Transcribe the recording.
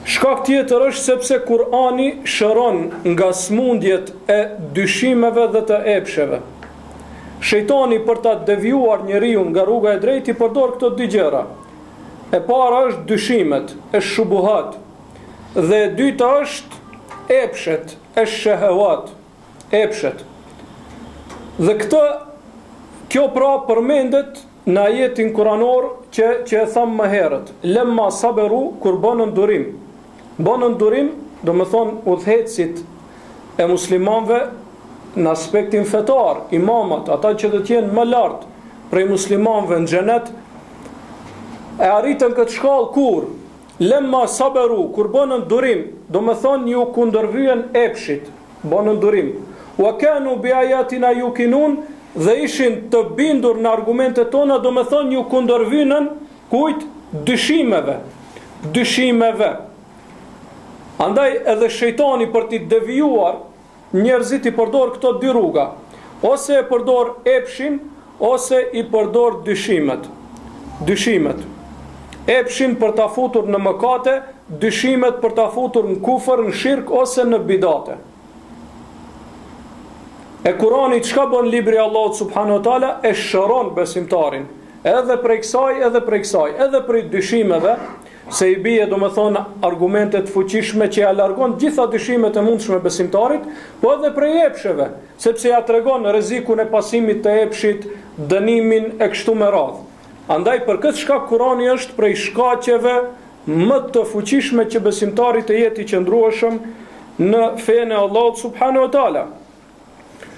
Shkak tjetër është sepse Kur'ani shëron nga smundjet e dyshimeve dhe të epsheve. Shejtani për ta devijuar njeriun nga rruga e drejtë i përdor këto dy gjëra. E para është dyshimet, esh-shubuhat, dhe e dyta është epshet, esh-shehewat, epshet. Dhe këtë kjo pra përmendet në ajetin kuranor që që e thamë më herët, lemma saberu kur bënën durim. Bënën durim, domethonë udhëheqësit e muslimanëve në aspektin fetar, imamat, ata që do të jenë më lart prej muslimanëve në xhenet, e arritën këtë shkallë kur Lemma saberu, kur bënën durim, domethonë ju kundërvyen epshit, bënën durim. Wa kanu bi ayatina yuqinun, dhe ishin të bindur në argumentet tona, domethonë ju kundërvynën kujt? Dyshimeve. Dyshimeve. Andaj edhe shejtani për t'i devijuar Njerëzit i përdor këto dy rruga, ose e përdor epshin, ose i përdor dyshimet. Dyshimet. Epshin për ta futur në mëkate, dyshimet për ta futur në kufër, në shirk ose në bidate. E Kurani çka bën libri i Allahut subhanahu wa taala e shëron besimtarin, edhe prej kësaj, edhe prej kësaj, edhe prej dyshimeve, se i bie domethonë argumente të fuqishme që ja largon gjitha dyshimet e mundshme besimtarit, po edhe prej epsheve, sepse ja tregon rrezikun e pasimit të epshit, dënimin e kështu me radhë. Andaj për këtë shkak Kurani është prej shkaqeve më të fuqishme që besimtari të jetë i qëndrueshëm në fenë e Allahut subhanahu wa taala.